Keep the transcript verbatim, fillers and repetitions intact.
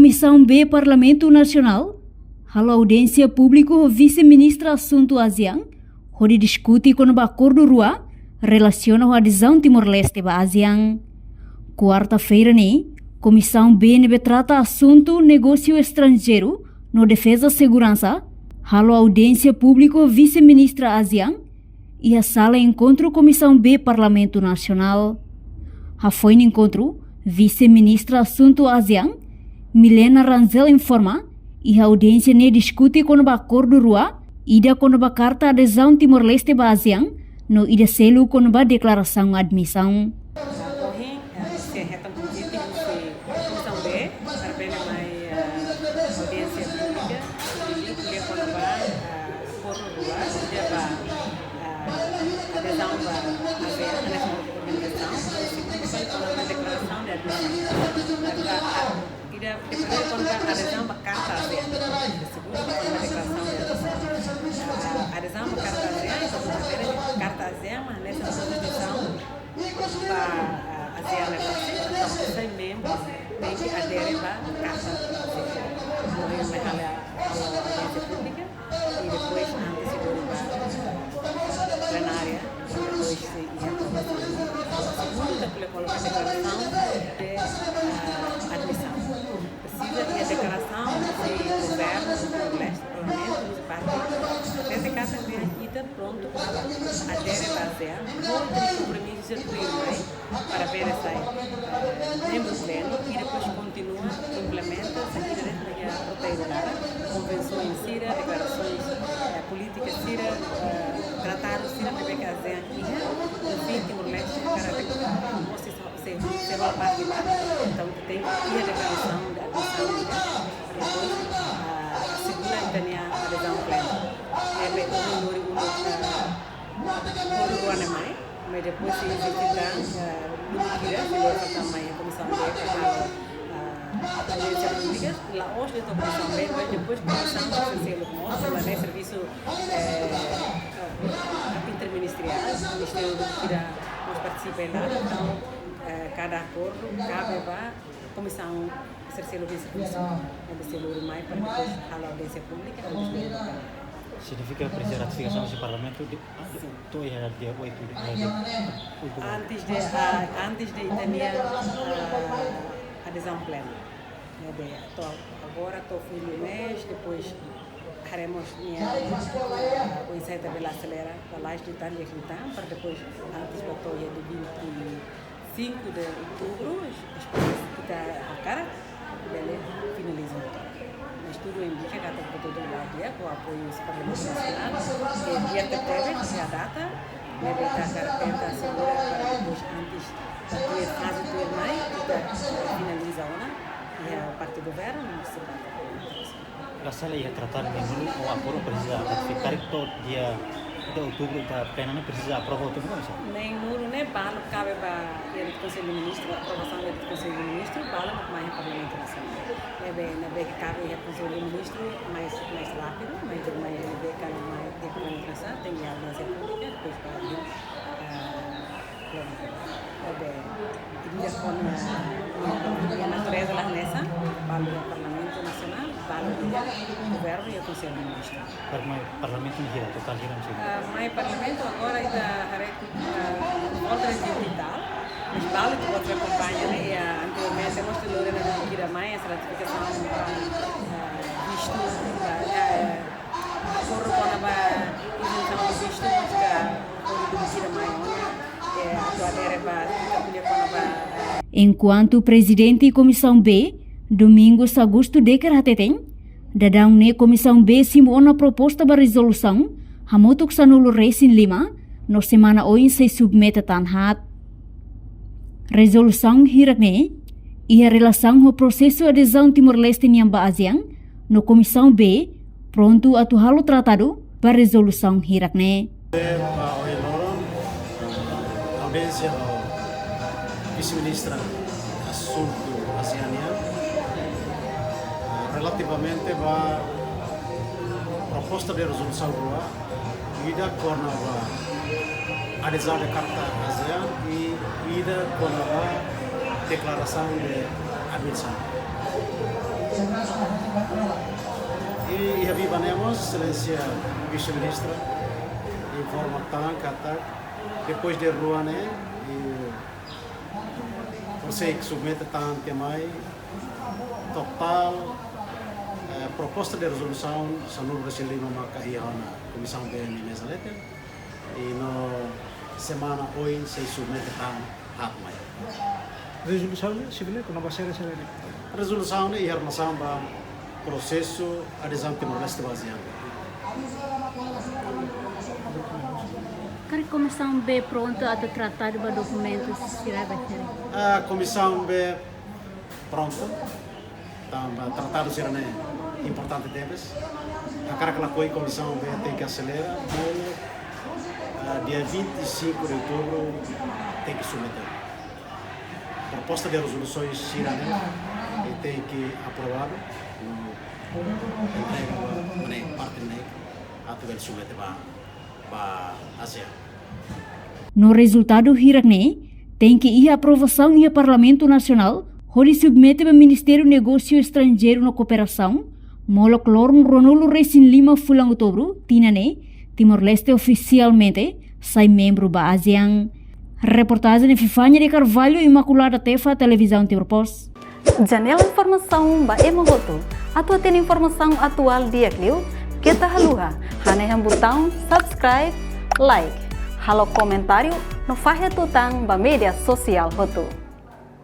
Komisaun B Parlamentu Nasionál halo audiénsia públiku ho Vise-Ministra Asuntu ASEAN, hodi diskute kona-ba akordu rua relasiona ho adezaun Timor-Leste ba ASEAN. Kuarta-feira ne'e, Komisaun B ne'ebé trata asuntu negósiu estranjeiru no defeza seguransa, halo audiénsia públiku ho Vise-Ministra ASEAN, iha sala enkontru Komisaun B Parlamentu Nasionál. Hafoin enkontru, Vise-Ministra Asuntu ASEAN, Milena Rangel informa, iha audiénsia ne'e diskute kona-ba akordu rua, ida kona-ba karta adezaun Timor-Leste ba ASEAN, no ida seluk kona-ba deklarasaun admisaun. Ohin, eh, sei hetan konvite husi Komisaun B, para bele mai, eh, audiénsia públika, i ko'alia kona-ba, eh, akordu rua, ida ba, eh, adezaun ba ASEAN, hanesan organizasaun, i segundu kona-ba deklarasaun de admisaun. Ida, ida primeiru kona-ba adezaun ba karta ASEAN. Segundu kona-ba deklarasaun de admisaun. Ah, adezaun ba karta ASEAN, entaun, karta ASEAN, mas hanesan konstituisaun ba, ah, ASEAN ne'e fase, entaun, sai membru tenke adere ba karta ASEAN. Entaun, ita halo audiénsia públika, i depois, antes de ir ba plenária, depois sei iha aprovasaun. Segundu, ita ko'alia kona-ba deklarasaun de, ah, admisaun. Presiza iha deklarasaun husi governu, husi Timor-Leste, parlamentu, husi partidu. Desde katak ita prontu atu adere ba ASEAN, no ita kompromisu sira tuirmai para bele sai, eh, membru plenu i depois kontinua implementa, sai ida de'it iha roteirun laran, konvensaun sira, deklarasaun, eh, polítika sira, eh, tratadu sira ne'ebé ke ASEAN iha, no fin Timor-Leste hakarak atu sei, sei, sei hola parte ba, entaun tenke iha deklarasaun de admisaun, depois, ah, asegura ita-nia adezaun plena. Ne'ebé ohin lori uluk, ah, akordu rua ne'e mai, mas depois sei eziste tan, ah, lubuk hira, sei lori tan mai Komisaun B para halo, ah, audiénsia públika, la'ós de'it Komisaun B, mas depois Komisaun B sei lori mós, mas ne'e servisu, eh, eh, interministeriál, ministériu sira mós partisipa iha ne'e, entaun, eh, kada akordu kabe ba Komisaun Terseira Audiénsia Públika, ne'ebé sei lori mai para depois halo audiénsia públika, antes de ir ba plenária. Signifika presiza ratifikasaun husi Parlamentu de, ah, sin, to'o iha dia oito de, eh, de outubro. Antes de, ah, antes de ita-nia, ah, adezaun plena. Ne'ebé, to'o agora, to'o fin de mês, depois haremos nia, ah, oinsá ita bele aselera, lalais liután, di'ak liután, para depois, antes ba to'o iha dia vinte e cinco de outubro, es-, espera ita hakarak bele finaliza. Mas tudu indika katak buat hotu la'o di'ak, ho apoiu husi Parlamentu Nasionál, ke di'ak tebes, iha data, ne'ebé ita hakarak tenta asegura para depois, antes, tuir faze tuirmai, ita finaliza ona, iha parte governu, no se parte parlamentu. La sala iha tratadu neen-nulu ou akordu presiza ratifika karik to'o dia, to'o outubro, ita plena ne'e presiza aprova outubro, não sei. Neen-nulu ne'e balu kabe ba iha Konsellu Ministru, aprovasaun iha Konsellu Ministru, balu mak mai iha Parlamentu Nasionál. Ne'ebé, ne'ebé ke kabe iha Konsellu Ministru, mais, mais rápidu, mais, mais ne'ebé ke mai iha Parlamentu Nasionál, tenke audiénsia públika, depois ba iha, ah, Ne'ebé, ida kona, eh, natureza la hanesan, balu iha Parlamentu Nasionál, balu iha Governu iha Konsellu Ministru. Parma-, Parlamentu hira, totál hira, não sei. Ah, mai Parlamentu agora ita haree, ah, volta de digital, mas balu ita pode akompaña, ne'e, iha anteriormente, mós ita lori ona kira mai, essa ratificação, ah, ah, vistu, ah, eh, akordu kona-ba izensaun de vistu, mós ita pode kira mai ona. Enkuantu Prezidente Komisaun B, Domingos Augusto Decker hateten, daudaun ne'e Komisaun B simu ona proposta ba rezolusaun hamutuk sanulu-resin-lima, no semana oin sei submete tan haat. Rezolusaun hirak-ne'e iha relasaun ho prosesu adezaun Timor-Leste nian ba ASEAN, no Komisaun B prontu atu halo tratadu ba rezolusaun hirak-ne'e. Ba ohin loron, audiénsia ho Vise-Ministra Asuntu ASEAN nian, relativamente ba proposta de rezolusaun rua, ida kona-ba adezaun de Karta ASEAN i ida kona-ba deklarasaun de admisaun. I iha biban ne'e mós, Exelénsia Vise-Ministra informa tan katak depois de rua ne'e, i konsege submete tan ke mai totál, eh, proposta de rezolusaun sanulu-resin-lima maka iha ona Komisaun B nia meza leten. I no semana oin sei submete tan haat mai. Rezolusaun ne'e, sira ne'e kona-ba saida, saida ne'e? Rezolusaun ne'e iha relasaun ba prosesu adezaun Timor-Leste ba ASEAN. Karik Komisaun B prontu atu tratadu ba dokumentus sira ba sira? Ah, Komisaun B prontu. Tanba tratadu sira ne'e importante tebes. Hakarak lakohi Komisaun B tenke aselera, molok, ah, dia vinte e cinco de outubro tenke submete proposta de rezolusaun sira ne'e, i tenke aprovadu, no entrega ba, mane, parte ne'e atu bele submete ba, ba ASEAN. No rezultadu hirak ne'e tenke iha aprovasaun iha Parlamentu Nasionál, hodi submete ba Ministériu Negósiu Estranjeiru no Kooperasaun, molok loron ruanulu-resin-lima fulan Outubru tinan ne'e, Timor-Leste ofisialmente sai membru ba ASEAN. Reportajen Epifania de Carvalho, Imaculada Tefa, Televizaun Timor Post. Janela informasaun ba ema hotu. Atu hatene informasaun atuál di'ak liu, keta haluha hanehan butaun subscribe, like, halo komentáriu no fahe tutan ba média sosiál hotu.